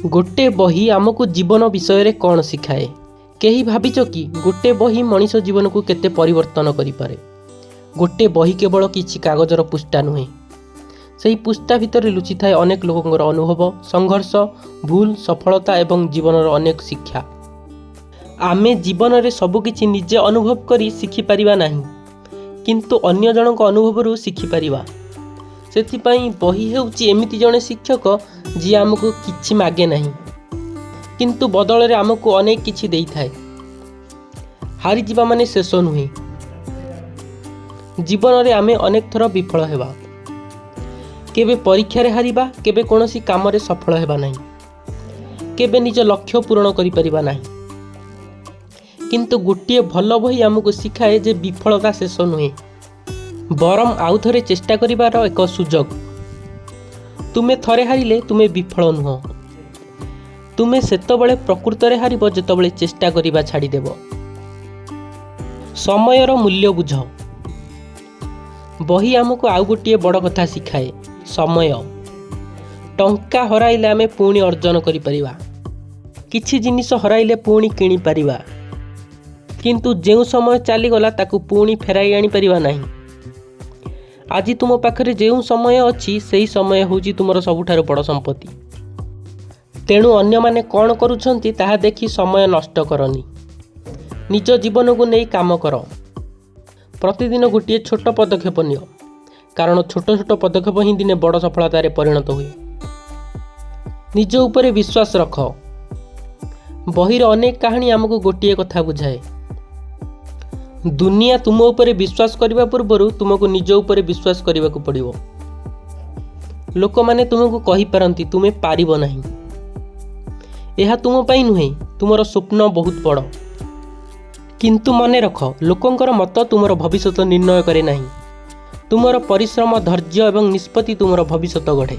ଗୋଟେ ବହି ଆମକୁ ଜୀବନ ବିଷୟରେ କ'ଣ ଶିଖାଏ? କେହି ଭାବିଛ କି ଗୋଟେ ବହି ମଣିଷ ଜୀବନକୁ କେତେ ପରିବର୍ତ୍ତନ କରିପାରେ? ଗୋଟେ ବହି କେବଳ କିଛି କାଗଜର ପୃଷ୍ଠା ନୁହେଁ। ସେହି ପୃଷ୍ଠା ଭିତରେ ଲୁଚିଥାଏ ଅନେକ ଲୋକଙ୍କର ଅନୁଭବ, ସଂଘର୍ଷ, ଭୁଲ, ସଫଳତା ଏବଂ ଜୀବନର ଅନେକ ଶିକ୍ଷା। ଆମେ ଜୀବନରେ ସବୁକିଛି ନିଜେ ଅନୁଭବ କରି ଶିଖିପାରିବା ନାହିଁ, କିନ୍ତୁ ଅନ୍ୟ ଜଣଙ୍କ ଅନୁଭବରୁ ଶିଖିପାରିବା। ସେଥିପାଇଁ ବହି ହେଉଛି ଏମିତି ଜଣେ ଶିକ୍ଷକ, ଯିଏ ଆମକୁ କିଛି ମାଗେ ନାହିଁ, କିନ୍ତୁ ବଦଳରେ ଆମକୁ ଅନେକ କିଛି ଦେଇଥାଏ। ହାରିଯିବା ମାନେ ଶେଷ ନୁହେଁ। ଜୀବନରେ ଆମେ ଅନେକ ଥର ବିଫଳ ହେବା। କେବେ ପରୀକ୍ଷାରେ ହାରିବା, କେବେ କୌଣସି କାମରେ ସଫଳ ହେବା ନାହିଁ, କେବେ ନିଜ ଲକ୍ଷ୍ୟ ପୂରଣ କରିପାରିବା ନାହିଁ। କିନ୍ତୁ ଗୋଟିଏ ଭଲ ବହି ଆମକୁ ଶିଖାଏ ଯେ ବିଫଳତା ଶେଷ ନୁହେଁ, ବରଂ ଆଉ ଥରେ ଚେଷ୍ଟା କରିବାର ଏକ ସୁଯୋଗ। ତୁମେ ଥରେ ହାରିଲେ ତୁମେ ବିଫଳ ନୁହଁ। ତୁମେ ସେତେବେଳେ ପ୍ରକୃତରେ ହାରିବ, ଯେତେବେଳେ ଚେଷ୍ଟା କରିବା ଛାଡ଼ିଦେବ। ସମୟର ମୂଲ୍ୟ ବୁଝ। ବହି ଆମକୁ ଆଉ ଗୋଟିଏ ବଡ଼ କଥା ଶିଖାଏ: ସମୟ। ଟଙ୍କା ହରାଇଲେ ଆମେ ପୁଣି ଅର୍ଜନ କରିପାରିବା। କିଛି ଜିନିଷ ହରାଇଲେ ପୁଣି କିଣିପାରିବା। କିନ୍ତୁ ଯେଉଁ ସମୟ ଚାଲିଗଲା, ତାକୁ ପୁଣି ଫେରାଇ ଆଣିପାରିବା ନାହିଁ। ଆଜି ତୁମ ପାଖରେ ଯେଉଁ ସମୟ ଅଛି, ସେହି ସମୟ ହେଉଛି ତୁମର ସବୁଠାରୁ ବଡ଼ ସମ୍ପତ୍ତି। ତେଣୁ ଅନ୍ୟମାନେ କ'ଣ କରୁଛନ୍ତି ତାହା ଦେଖି ସମୟ ନଷ୍ଟ କରନି। ନିଜ ଜୀବନକୁ ନେଇ କାମ କର। ପ୍ରତିଦିନ ଗୋଟିଏ ଛୋଟ ପଦକ୍ଷେପ ନିଅ, କାରଣ ଛୋଟ ଛୋଟ ପଦକ୍ଷେପ ହିଁ ଦିନେ ବଡ଼ ସଫଳତାରେ ପରିଣତ ହୁଏ। ନିଜ ଉପରେ ବିଶ୍ୱାସ ରଖ। ବହିର ଅନେକ କାହାଣୀ ଆମକୁ ଗୋଟିଏ କଥା ବୁଝାଏ: ଦୁନିଆ ତୁମ ଉପରେ ବିଶ୍ୱାସ କରିବା ପୂର୍ବରୁ ତୁମକୁ ନିଜ ଉପରେ ବିଶ୍ୱାସ କରିବାକୁ ପଡ଼ିବ। ଲୋକମାନେ ତୁମକୁ କହିପାରନ୍ତି, "ତୁମେ ପାରିବ ନାହିଁ, ଏହା ତୁମ ପାଇଁ ନୁହେଁ, ତୁମର ସ୍ୱପ୍ନ ବହୁତ ବଡ଼।" କିନ୍ତୁ ମନେ ରଖ, ଲୋକଙ୍କର ମତ ତୁମର ଭବିଷ୍ୟତ ନିର୍ଣ୍ଣୟ କରେ ନାହିଁ। ତୁମର ପରିଶ୍ରମ, ଧୈର୍ଯ୍ୟ ଏବଂ ନିଷ୍ପତ୍ତି ତୁମର ଭବିଷ୍ୟତ ଗଢ଼େ।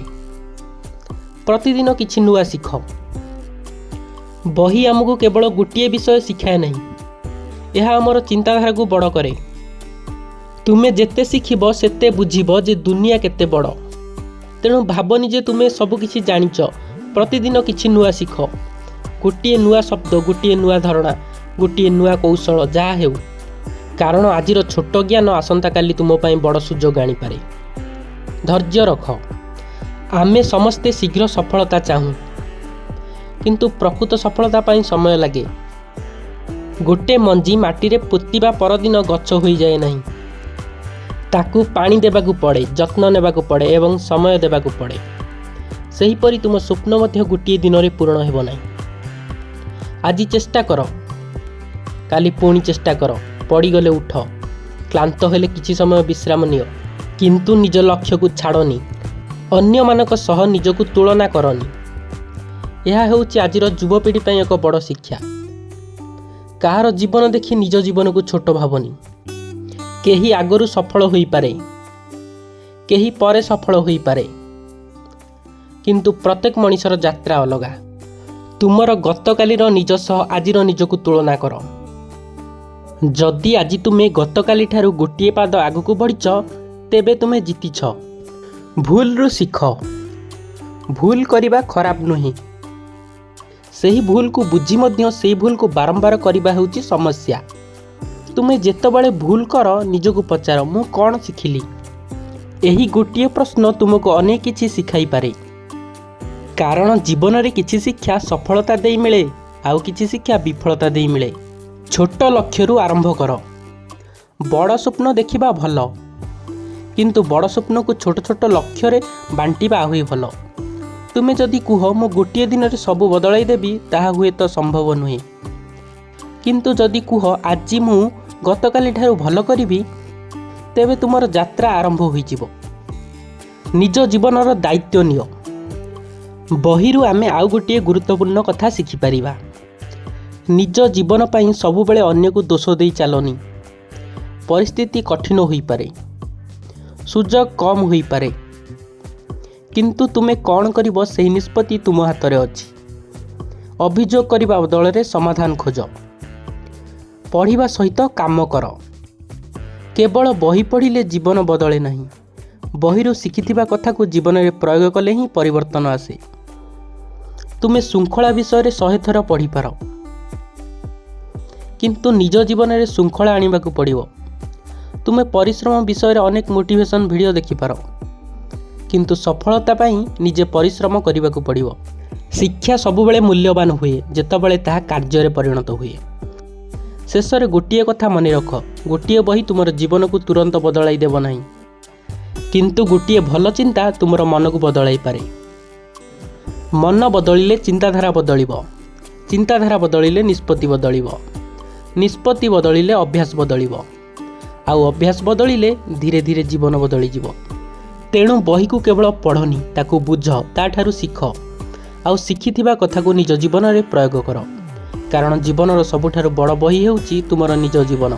ପ୍ରତିଦିନ କିଛି ନୂଆ ଶିଖ। ବହି ଆମକୁ କେବଳ ଗୋଟିଏ ବିଷୟ ଶିଖାଏ ନାହିଁ, ଏହା ଆମର ଚିନ୍ତାଧାରାକୁ ବଡ଼ କରେ। ତୁମେ ଯେତେ ଶିଖିବ, ସେତେ ବୁଝିବ ଯେ ଦୁନିଆ କେତେ ବଡ଼। ତେଣୁ ଭାବନି ଯେ ତୁମେ ସବୁକିଛି ଜାଣିଛ। ପ୍ରତିଦିନ କିଛି ନୂଆ ଶିଖ। ଗୋଟିଏ ନୂଆ ଶବ୍ଦ, ଗୋଟିଏ ନୂଆ ଧାରଣା, ଗୋଟିଏ ନୂଆ କୌଶଳ, ଯାହା ହେଉ। କାରଣ ଆଜିର ଛୋଟ ଜ୍ଞାନ ଆସନ୍ତାକାଲି ତୁମ ପାଇଁ ବଡ଼ ସୁଯୋଗ ଆଣିପାରେ। ଧୈର୍ଯ୍ୟ ରଖ। ଆମେ ସମସ୍ତେ ଶୀଘ୍ର ସଫଳତା ଚାହୁଁ, କିନ୍ତୁ ପ୍ରକୃତ ସଫଳତା ପାଇଁ ସମୟ ଲାଗେ। ଗୋଟେ ମଞ୍ଜି ମାଟିରେ ପୋତିବା ପରଦିନ ଗଛ ହୋଇଯାଏ ନାହିଁ। ତାକୁ ପାଣି ଦେବାକୁ ପଡ଼େ, ଯତ୍ନ ନେବାକୁ ପଡ଼େ ଏବଂ ସମୟ ଦେବାକୁ ପଡ଼େ। ସେହିପରି ତୁମ ସ୍ୱପ୍ନ ମଧ୍ୟ ଗୋଟିଏ ଦିନରେ ପୂରଣ ହେବ ନାହିଁ। ଆଜି ଚେଷ୍ଟା କର, କାଲି ପୁଣି ଚେଷ୍ଟା କର। ପଡ଼ିଗଲେ ଉଠ, କ୍ଳାନ୍ତ ହେଲେ କିଛି ସମୟ ବିଶ୍ରାମ ନିଅ, କିନ୍ତୁ ନିଜ ଲକ୍ଷ୍ୟକୁ ଛାଡ଼ନି। ଅନ୍ୟମାନଙ୍କ ସହ ନିଜକୁ ତୁଳନା କରନି। ଏହା ହେଉଛି ଆଜିର ଯୁବପିଢ଼ି ପାଇଁ ଏକ ବଡ଼ ଶିକ୍ଷା। କାହାର ଜୀବନ ଦେଖି ନିଜ ଜୀବନକୁ ଛୋଟ ଭାବନି। କେହି ଆଗରୁ ସଫଳ ହୋଇପାରେ, କେହି ପରେ ସଫଳ ହୋଇପାରେ, କିନ୍ତୁ ପ୍ରତ୍ୟେକ ମଣିଷର ଯାତ୍ରା ଅଲଗା। ତୁମର ଗତକାଲିର ନିଜ ସହ ଆଜିର ନିଜକୁ ତୁଳନା କର। ଯଦି ଆଜି ତୁମେ ଗତକାଲିଠାରୁ ଗୋଟିଏ ପାଦ ଆଗକୁ ବଢ଼ିଛ, ତେବେ ତୁମେ ଜିତିଛ। ଭୁଲରୁ ଶିଖ। ଭୁଲ କରିବା ଖରାପ ନୁହେଁ। ସେହି ଭୁଲକୁ ବୁଝି ମଧ୍ୟ ସେହି ଭୁଲକୁ ବାରମ୍ବାର କରିବା ହେଉଛି ସମସ୍ୟା। ତୁମେ ଯେତେବେଳେ ଭୁଲ କର, ନିଜକୁ ପଚାର, "ମୁଁ କ'ଣ ଶିଖିଲି?" ଏହି ଗୋଟିଏ ପ୍ରଶ୍ନ ତୁମକୁ ଅନେକ କିଛି ଶିଖାଇପାରେ। କାରଣ ଜୀବନରେ କିଛି ଶିକ୍ଷା ସଫଳତା ଦେଇ ମିଳେ, ଆଉ କିଛି ଶିକ୍ଷା ବିଫଳତା ଦେଇ ମିଳେ। ଛୋଟ ଲକ୍ଷ୍ୟରୁ ଆରମ୍ଭ କର। ବଡ଼ ସ୍ୱପ୍ନ ଦେଖିବା ଭଲ, କିନ୍ତୁ ବଡ଼ ସ୍ୱପ୍ନକୁ ଛୋଟ ଛୋଟ ଲକ୍ଷ୍ୟରେ ବାଣ୍ଟିବା ଆହୁରି ଭଲ। ତୁମେ ଯଦି କୁହ, "ମୁଁ ଗୋଟିଏ ଦିନରେ ସବୁ ବଦଳାଇ ଦେବି," ତାହା ହୁଏତ ସମ୍ଭବ ନୁହେଁ। କିନ୍ତୁ ଯଦି କୁହ, "ଆଜି ମୁଁ ଗତକାଲିଠାରୁ ଭଲ କରିବି," ତେବେ ତୁମର ଯାତ୍ରା ଆରମ୍ଭ ହୋଇଯିବ। ନିଜ ଜୀବନର ଦାୟିତ୍ୱ ନିଅ। ବହିରୁ ଆମେ ଆଉ ଗୋଟିଏ ଗୁରୁତ୍ୱପୂର୍ଣ୍ଣ କଥା ଶିଖିପାରିବା। ନିଜ ଜୀବନ ପାଇଁ ସବୁବେଳେ ଅନ୍ୟକୁ ଦୋଷ ଦେଇ ଚାଲନି। ପରିସ୍ଥିତି କଠିନ ହୋଇପାରେ, ସୁଯୋଗ କମ୍ ହୋଇପାରେ, କିନ୍ତୁ ତୁମେ କ'ଣ କରିବ, ସେହି ନିଷ୍ପତ୍ତି ତୁମ ହାତରେ ଅଛି। ଅଭିଯୋଗ କରିବା ବଦଳରେ ସମାଧାନ ଖୋଜ। ପଢ଼ିବା ସହିତ କାମ କର। କେବଳ ବହି ପଢ଼ିଲେ ଜୀବନ ବଦଳେ ନାହିଁ। ବହିରୁ ଶିଖିଥିବା କଥାକୁ ଜୀବନରେ ପ୍ରୟୋଗ କଲେ ହିଁ ପରିବର୍ତ୍ତନ ଆସେ। ତୁମେ ଶୃଙ୍ଖଳା ବିଷୟରେ 100 ଥର ପଢ଼ିପାର, କିନ୍ତୁ ନିଜ ଜୀବନରେ ଶୃଙ୍ଖଳା ଆଣିବାକୁ ପଡ଼ିବ। ତୁମେ ପରିଶ୍ରମ ବିଷୟରେ ଅନେକ ମୋଟିଭେସନ୍ ଭିଡ଼ିଓ ଦେଖିପାର, କିନ୍ତୁ ସଫଳତା ପାଇଁ ନିଜେ ପରିଶ୍ରମ କରିବାକୁ ପଡ଼ିବ। ଶିକ୍ଷା ସବୁବେଳେ ମୂଲ୍ୟବାନ ହୁଏ ଯେତେବେଳେ ତାହା କାର୍ଯ୍ୟରେ ପରିଣତ ହୁଏ। ଶେଷରେ ଗୋଟିଏ କଥା ମନେ ରଖ, ଗୋଟିଏ ବହି ତୁମର ଜୀବନକୁ ତୁରନ୍ତ ବଦଳାଇ ଦେବ ନାହିଁ, କିନ୍ତୁ ଗୋଟିଏ ଭଲ ଚିନ୍ତା ତୁମର ମନକୁ ବଦଳାଇପାରେ। ମନ ବଦଳିଲେ ଚିନ୍ତାଧାରା ବଦଳିବ, ଚିନ୍ତାଧାରା ବଦଳିଲେ ନିଷ୍ପତ୍ତି ବଦଳିବ, ନିଷ୍ପତ୍ତି ବଦଳିଲେ ଅଭ୍ୟାସ ବଦଳିବ, ଆଉ ଅଭ୍ୟାସ ବଦଳିଲେ ଧୀରେ ଧୀରେ ଜୀବନ ବଦଳିଯିବ। ତେଣୁ ବହିକୁ କେବଳ ପଢ଼ନି, ତାକୁ ବୁଝ, ତା'ଠାରୁ ଶିଖ, ଆଉ ଶିଖିଥିବା କଥାକୁ ନିଜ ଜୀବନରେ ପ୍ରୟୋଗ କର। କାରଣ ଜୀବନର ସବୁଠାରୁ ବଡ଼ ବହି ହେଉଛି ତୁମର ନିଜ ଜୀବନ।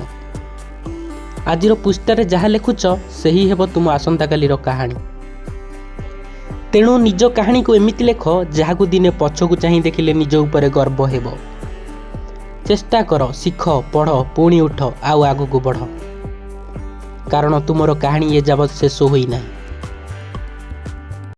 ଆଜିର ପୃଷ୍ଠାରେ ଯାହା ଲେଖୁଛ, ସେହି ହେବ ତୁମ ଆସନ୍ତାକାଲିର କାହାଣୀ। ତେଣୁ ନିଜ କାହାଣୀକୁ ଏମିତି ଲେଖ, ଯାହାକୁ ଦିନେ ପଛକୁ ଚାହିଁ ଦେଖିଲେ ନିଜ ଉପରେ ଗର୍ବ ହେବ। ଚେଷ୍ଟା କର, ଶିଖ, ପଡ଼, ପୁଣି ଉଠ ଆଉ ଆଗକୁ ବଢ଼। କାରଣ ତୁମର କାହାଣୀ ଏଯାବତ୍ ଶେଷ ହୋଇନାହିଁ।